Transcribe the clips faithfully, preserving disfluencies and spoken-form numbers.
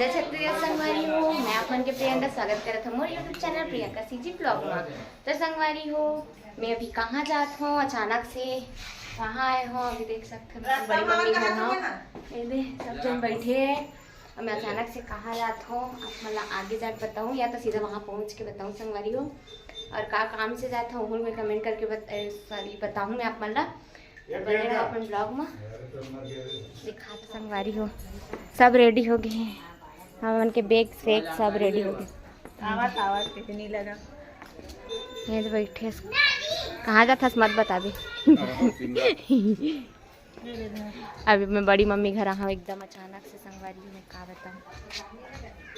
जय छत्तीसगढ़ संगवारी हो, मैं आप मन के प्रियंका स्वागत करत हूँ मोर YouTube channel Priyanka CG blog में। तो संगवारी हो, मैं अभी कहाँ जात हूँ अचानक से, कहाँ आए हूँ, अभी देख सकते हो बड़ी मम्मी घर हाँ, ये दे सब जन बैठे हैं। और मैं अचानक से कहाँ जात हूँ, आप मतलब आगे जाके बताऊँ या तो सीधा वहाँ पहुँच के बताऊँ संगवारी हो। और का काम से जात हूँ, मैं कमेंट करके बत, सॉरी बताऊँ मैं आप मतलब। तो बने रहो अपन ब्लॉग में। दिखा तो संगवारी हो, सब रेडी हो गए हैं। हमन के बैग सैग सब रेडी हो गए। आवाज आवाज कितनी लगा। ये तो बैठे हस। कहाँ जात हस मत बताबे। अभी मैं बड़ी मम्मी घर आहा हूँ एकदम अचानक से संगवारी, मैं का बताऊँ,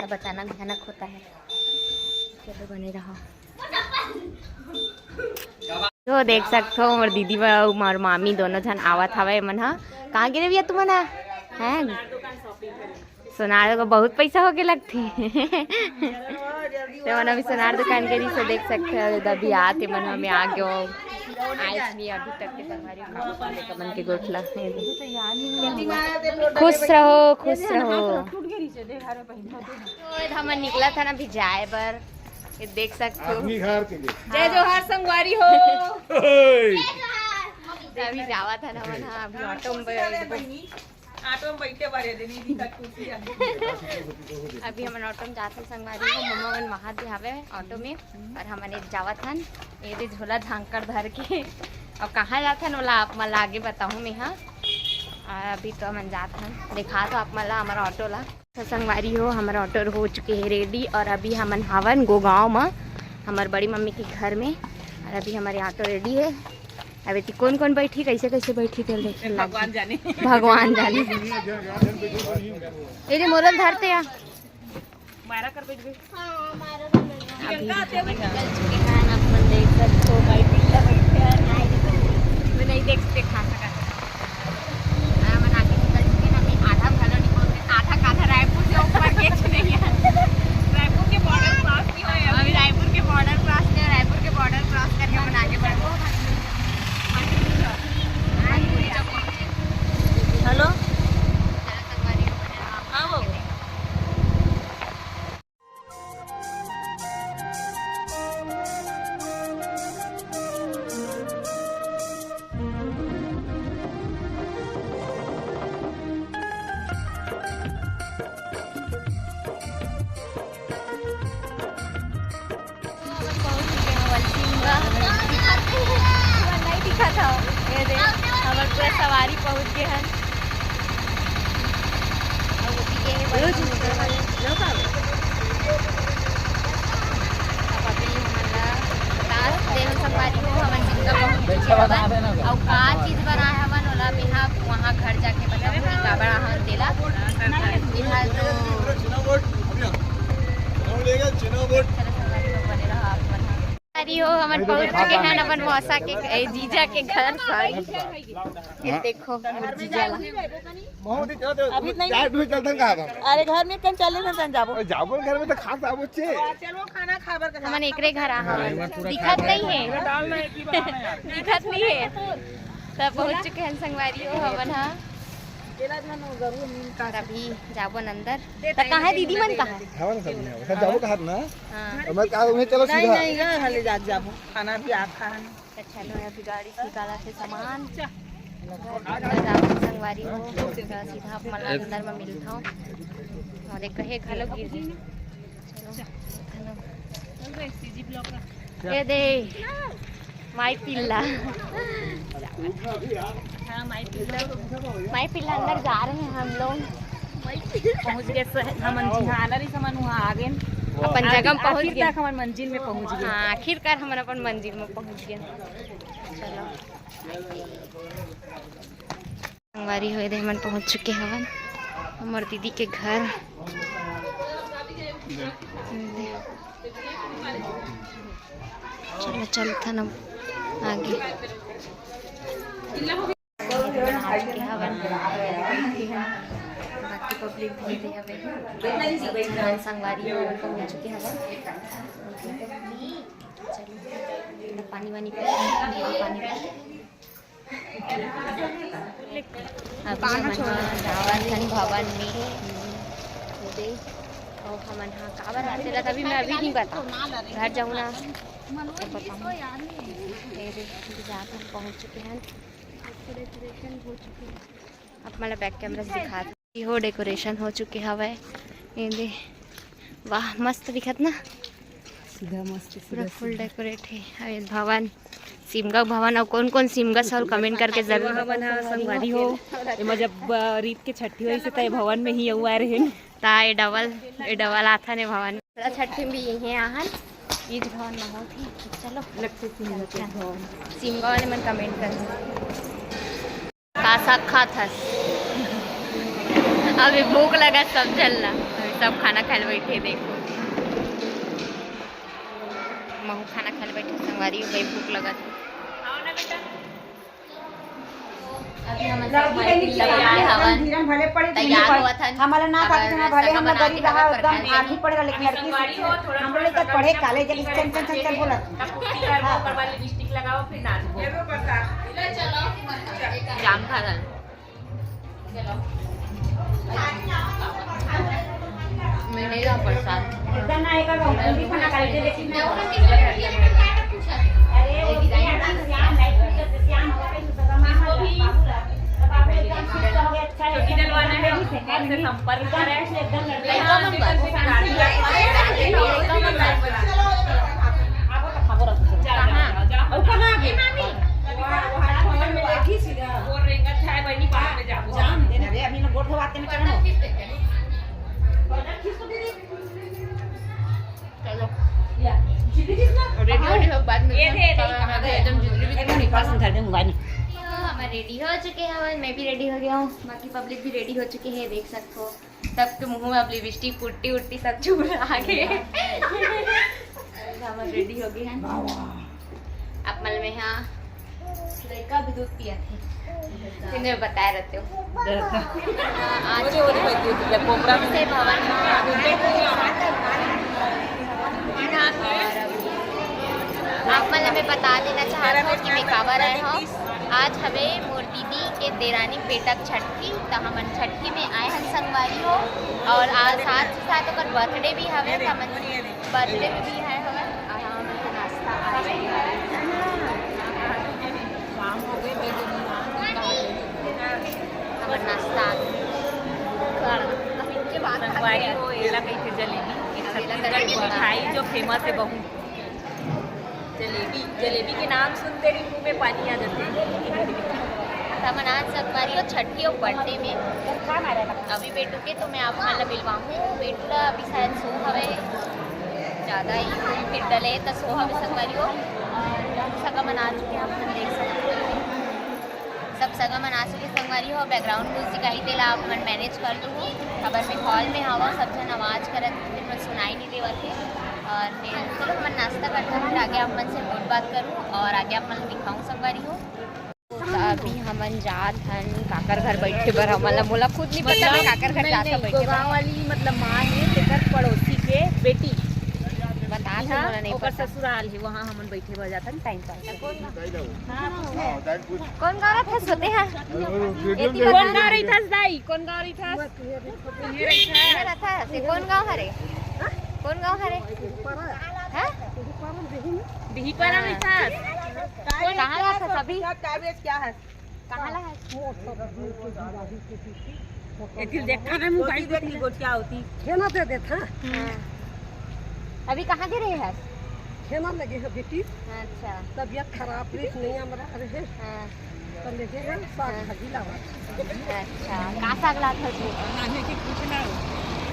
सब अचानक भयानक होता है। चलो बने रहो। तो देख सकते हो मोर दीदी व मोर मामी दोनों झन आवत हवे। मन हा कहाँ गिरे भैया तुमन हा? हैं सोनार को बहुत पैसा होके लगथे। तो मन अभी सोनार दुकान के से देख सकते हो, अभी आते मन हमें आ गयो। आइस नहीं अभी तक के तुम्हारी मन के गोठला। खुश रहो, खुश रहो। तो हमन निकला था ना अभी जाए बर, ये देख सकते हो। आदमी घर के लिए। जय जोहार संगवारी हो। ओए। अभी जावा था ना मन, हाँ, अभी ऑटो में बैठ-, ऑटो में बैठे बारे दे, नहीं दिखा कुर्सी है। अभी हमन ऑटो में जात हन संगवारी हो, मम्मा मन वहाँ दे हवे ऑटो में, और हमन एक जावत हन, ये दे झोला झांकर धर के। और कहाँ जात हन, ओला आप मन ला आगे बताहूँ मैं, हाँ। और अभी तो हमन जात हन, दिखा तो आप मन ला हमारा ऑटो ला। तो संगवारी हो, हमारा ऑटो हो चुके है रेडी और अभी हमन हावन गोगांव म, हमार बड़ी मम्मी के घर में। और अभी हमारे ऑटो रेडी है। अब एती कौन कौन बैठी, कैसे कैसे बैठी, तेल देख भगवान जाने। भगवान जाने। ए रे मोरल धरते या। मारा कर बैठ गई। अभी निकल चुके हैं, आप मन देख सकते हो, भाई पिल्ला बैठे हैं। मैं नहीं देख सकते, खा सका। हाँ, मन आगे निकल चुके हैं, अभी आधा घलो नहीं पहुंचे, आधा काधा रायपुर से ऊपर गेट नहीं है। रायपुर के बॉर्डर क्रॉस नहीं हुए अभी, रायपुर के बॉर्डर क्रॉस नहीं हुआ, रायपुर के बॉर्डर क्रॉस करके मन आगे बढ़ो। हेलो। हाँ, वो। नहीं दिखा था, ये दे, हमर पूरा सवारी पहुंच गए हैं। अब अभी हमन ला बता देहु संगवारी हो, हमन जिनका पहुंच चुके हवन। अउ का चीज बनाए हवन, ओला मेहा वहाँ घर जाके बताहूँ कि का बनाए हवन तेला। फिलहाल तो चलो संगवारी हो, बने रहो आप मन। अरे हो, हमन पहुंच चुके हैं अपन मौसा के, ए, जीजा के घर। सॉरी, ये देखो, मोर जीजा ला। बहुत ही चलते, अभी नहीं। चाय भी चलते कहाँ था? अरे घर में कन चले ना तन जाबो। अरे जाबो घर में तो खा साबो छे। चलो खाना खाबर के हमन एकरे घर आ हवन। दिखत नहीं है। दिखत नहीं है। तब पहुंच चुके हैं संगवारी हो हमन हा। तभी जाबो न अंदर। त कहाँ है दीदी मन, कहाँ है? हवन सब में, सब जाबो कहाँ ना? हाँ। तो मैं कहा उन्हें चलो नहीं, सीधा। नहीं, यहाँ ले जा, जाबो। खाना भी आखा है। अच्छा, लो, अभी गाड़ी से निकाला थे सामान। अंदर जाबो संगवारी हो, सीधा आप मन अंदर में मिलता हूँ। और एक कहे घलो गिर गई। चलो, ये दे, माई पिल्ला। हाँ, माई पिल्ला। माई पिल्ला अंदर जा रहे हैं हम लोग। पहुंच गए सह-, हमन जिहानर ही समन वहाँ आ गए। अपन जगह में पहुंच आखिर गए। तक हमन मंजिल में पहुंच गए। हाँ, आखिरकार हमन अपन मंजिल में पहुंच गए। चलो। संगवारी हो, एदे हमन पहुंच चुके हवन हमर दीदी के घर। चलो, चलथन अब आगे। पहुंच चुके हवन। बाकी पब्लिक भी एदे हवे। संगवारी हो, पहुंच चुके हवन। चलो, पानी वानी पी, पानी पी। अभी हमन ह जावत हन भवन में। ये दे, हमन हा काबर आते ला, तभी मैं अभी नहीं बता, घर जाऊँ ना तब बताऊँ। ये देख, जात हन, पहुँच चुके हैं। अब मैं बैक कैमरा से दिखा, ये हो डेकोरेशन हो चुके हवय। ये दे, वाह, मस्त दिखत ना, सीधा मस्त, पूरा सीधा फुल सीधा। डेकोरेट है। अब ये भवन, सिमगा भवन, और कौन कौन सिमगा से, और कमेंट करके जरूर बताओ। संगवारी हो, एमा जब, अ, रीत के छट्ठी होइस त ये भवन में ही अउ आए रहिन। ता ये डबल, ये डबल आथन ये भवन। छट्ठी में भी यही आहन, इस भवन में होत ही। चलो, लगते सिमगा के भवन। सिमगा वाले मन कमेंट कर। का साग खात हस? अभी भूख लगा सब झन ला, अभी सब खाना खाए ल बैठे। देखो, महू खाना खाए ल बैठे, संगवारी हो गई, भूख लगा। अभी हमन सब मार्केट लगा के हवन, तैयार होवत हन। हमला ना खाके ना भले हम गरीब रहा, एकदम आँखी पड़ेगा, लेकिन लड़की हम लोग तक पढ़े कॉलेज, चल चल चल चल बोला। जाम खा रहा। मैं नहीं रहा प्रसाद। चलो। रेडी वेडी हो, बाद में एकदम जितनी भी, तो हमारे रेडी हो चुके हैं, मैं भी रेडी हो गया हूँ, बाकी पब्लिक भी रेडी हो चुके हैं, देख सकते हो। सबके मुंह में अब लिपस्टिक, पुट्टी उट्टी सब छूट आ गए। हम रेडी हो गए हैं। आप मन में हाँ, लड़का भी दूध पिया थे, इन्हें बताए रहते हो। आज से भवन आप मन मैं बता देना चाहत हूँ कि मैं काबर आए हूँ। आज हवे मोर दीदी के देरानी बेटा के छट्ठी, त हमन छट्ठी में आए हन संगवारी हो। और आज साथ ही साथ ओकर बर्थडे भी हवे, त हमन बर्थडे में भी आए हवे। और हमन के नाश्ता आज हमर नाश्ता संगवारी हो, एला कहिथे जलेबी, एक छत्तीसगढ़ की मिठाई जो फेमस है बहुत। जलेबी, जलेबी के नाम सुनते ही मुंह में पानी आ जाते हैं। हमन आज संगवारी हो छट्ठी और बर्थडे में अभी बेटू के, तो मैं आप मन ला मिलवाहूँ। बेटू ला अभी शायद सो हवे, ज़्यादा ही घूम फिर डले तो सो हवे संगवारी हो। सगा मन आ चुके हैं, आप मन देख सकते हो। सब सगा मन आ चुके संगवारी हो। बैकग्राउंड म्यूजिक आई, तेला आप मन मैनेज कर लूँ। अबर मैं हॉल में हवा, सब जन आवाज़ करत, फिर मैं सुनाई नहीं देवत है। और फिर चलो हमन नाश्ता करते हैं, आगे आप मन से बहुत बात करूँ और आगे आप मन दिखाऊँ संगवारी हो। तो अभी हमन जात हन काकर घर बैठे बर, हमन ला, मोला खुद नहीं पता मैं काकर घर जात हन बैठे बर। गाँव वाली मतलब माँ है, तेकर पड़ोसी के बेटी। बता था, मोला नहीं पता। ससुराल है, वहाँ हमन बैठे बर जात हन टाइम पास। कौन गाँव रहिथस? कौन गाँव रहिथस दाई? कौन गाँव रहिथस? ये रहिथस। ये कौन गाँव हरे? कौन गाँव हरे? हाँ? बिहीपारा रहिथस। कहाँ रहिथस अभी? कहाँ ला है? एती देखा ना मोबाइल देख ली गोठिया होती। खेना दे देता। हाँ। अभी कहाँ गे रहे हैं? खेना लगे है बेटी। अच्छा। तबीयत खराब रही, नहीं हमरा रहे। हाँ। तो लेके गए साग भाजी लावा। अच्छा, का साग लात हो तू?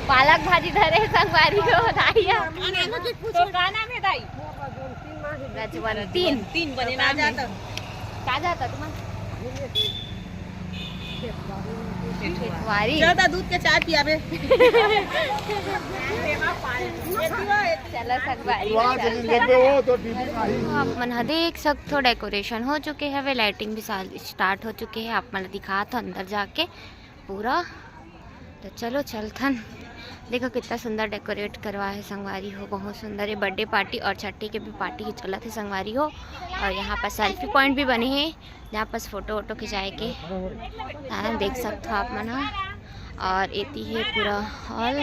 पालक भाजी धरे संगवारी हो दाई। तो का नाम है दाई? रजवंती। तीन बने नाम है। का जाता तुम? खेतवारी। ज्यादा दूध के चाय पियाबे। चलो संगवारी। आप मन ह देख सकथो, डेकोरेशन हो चुके हवे, लाइटिंग भी स्टार्ट हो चुके है। आप मन ल दिखात हो अंदर जाके पूरा। तो चलो चलथन, देखो कितना सुंदर डेकोरेट करवा है संगवारी हो, बहुत सुंदर। ये बर्थडे पार्टी और छट्ठी के भी पार्टी ही चलत है संगवारी हो। और यहाँ पर सेल्फी पॉइंट भी बने हैं, जहाँ पर फोटो वोटो खिंचाए के, हाँ, देख सकते हो आप मन ह। और एती है पूरा हॉल।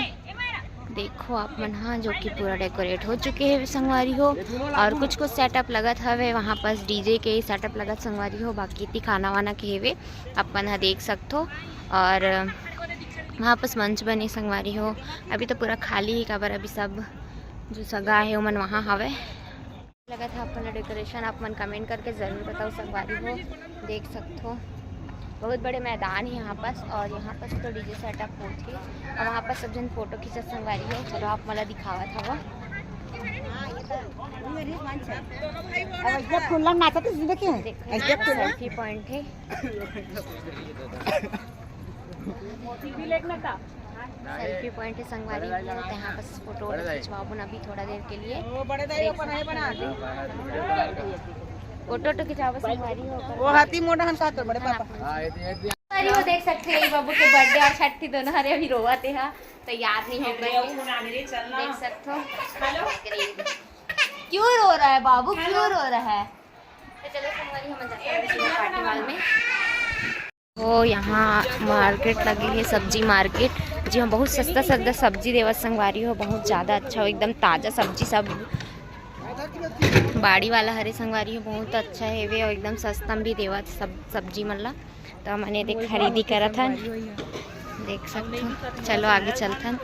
देखो आप मन हा, जो कि पूरा डेकोरेट हो चुके हे संगवारी हो, और कुछ कुछ सेटअप लगत हवे वहाँ पास, डीजे के सेटअप लगत संगवारी हो, बाकी इति खाना वाना के हेवे, आप मन हा देख सकथो। और वहाँ पास मंच बने संगवारी हो, अभी तो पूरा खाली हे, काबर अभी सब जो सगा हे ओमन वहाँ हवे। लगत हे आप मन ला डेकोरेशन, आप मन कमेंट करके जरूर बताओ संगवारी हो। देख सकथो बहुत बड़े मैदान हे यहाँ पास, और यहाँ पास तो डीजे सेटअप होत हे, और वहाँ पास सब झन फोटो खींचत संगवारी हो। चलो आप मन ला दिखावत हवो। अब ऐसे खुल्ला नाचत हे, देखे? देखो, ऐसे खुल्ला। सेल्फी पॉइंट हे। सेल्फी पॉइंट हे संगवारी हो, तो यहाँ बस फोटो वोटो खिंचवाबो ना अभी थोड़ा देर के लिए। वो बड़े दाई देख अपन है सकते बना हो। फोटो वोटो खिंचवाबो संगवारी हो। वो हाथी मोटा हन का तो बड़े पापा। संगवारी हो, देख सकते हो ये बाबू के बर्थडे और छठी दोनों हरे अभी रोवत हे, तैयार नहीं हो पाए। देख सकते हो। क्यों रो रहा है बाबू, क्यों रो रहा है? तो चलो संगवारी, हम जाते हैं अभी सीधा पार्टी मॉल में। वो यहाँ मार्केट लगे हे, सब्जी मार्केट, जी हाँ, बहुत सस्ता सस्ता सब्जी देवत संगवारी हो, बहुत ज़्यादा अच्छा हो, एकदम ताज़ा सब्जी सब। बाड़ी वाला हरे संगवारी हो, बहुत अच्छा हेवे और एकदम सस्ता में भी देवत सब सब्जी मन ला। तो हमन एदे खरीदी करत हन, देख सकथो। चलो आगे चलथन।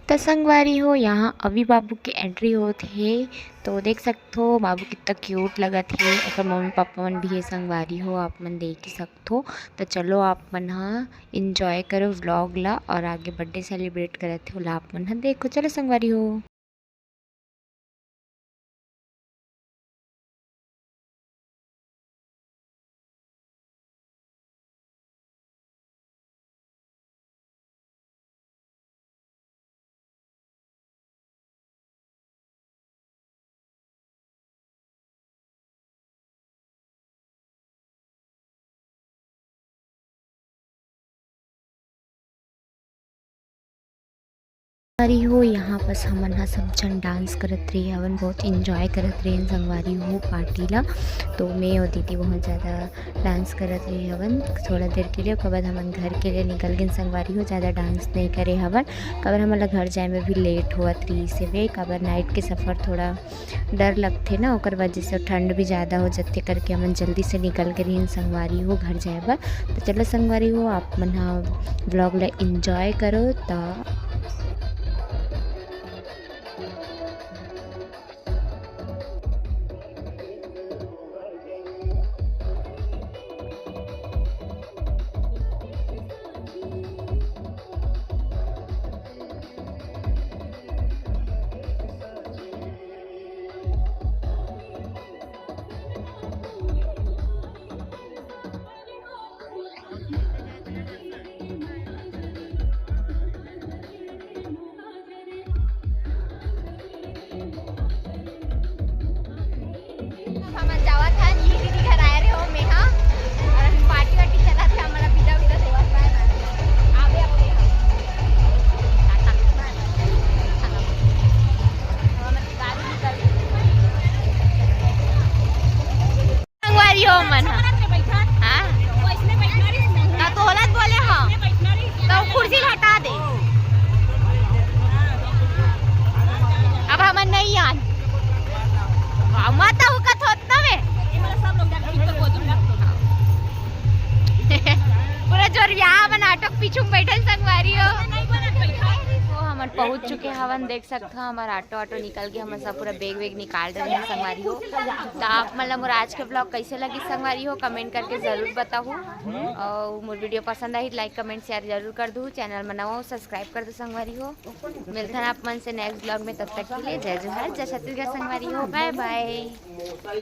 त संगवारी हो, यहाँ अवि बाबू के एंट्री होत हे, तो देख सकथो बाबू कितना क्यूट लगत हे। ओकर मम्मी पापा मन भी हे संगवारी हो, आप मन देख ही सकथो। तो चलो आप मन हा एंजॉय करो व्लॉग ला, और आगे बर्थडे सेलिब्रेट करत हे ओला आप मन हा देखो। चलो संगवारी हो। संगवारी हो, यहाँ बस हमन ह सब झन डांस करत रहे हवन, बहुत एंजॉय करत रहे संगवारी हो पार्टी ला। तो मैं और दीदी बहुत ज़्यादा डांस करत रहे हवन थोड़ा देर के लिए, ओकर बाद हमन घर के लिए निकल गए संगवारी हो। ज़्यादा डांस नहीं करे हवन, काबर हमन ला घर जाए में भी लेट होवत रहिस हवे, काबर नाइट के सफ़र थोड़ा डर लगथे ना, ओकर वजह से ठंड भी ज़्यादा हो जथे करके हमन जल्दी से निकल के रहिन संगवारी हो घर जाए बर। तो चलो संगवारी हो, आप मन ह व्लॉग ला एंजॉय करो। त हमन जावत हन, ये दीदी घर आए रहे हो, मेहा, और अभी पार्टी वार्टी चलत हे, हमन ला pizza vizza सेवा पाए ना। आवे अब मेहा। टाटा। हमन गाड़ी निकल संगवारी हो मन ह। हाँ? का तोला बोले हो? तो कुर्सी हटा दे। अब हमन नहीं आन। मत हुकत होत ना वे। पूरा जोरिया मन ऑटो के पीछू में बैठल संगवारी हो। वो हमन पहुंच चुके हवन, देख सकत हो, हमर ऑटो ऑटो निकल के हमन सब पूरा बैग वैग निकाल रहे हैं संगवारी हो। तो आप मन ला मोर आज के ब्लॉग कैसे लगी संगवारी हो, कमेंट करके जरूर बताहू। और मोर वीडियो पसंद आई, लाइक कमेंट शेयर जरूर कर दू। चैनल में नवा हो, सब्सक्राइब कर दू संगवारी हो। मिलथन आप मन से नेक्स्ट ब्लॉग में, तब तक के लिए जय जोहार, जय छत्तीसगढ़ संगवारी हो, बाय बाय।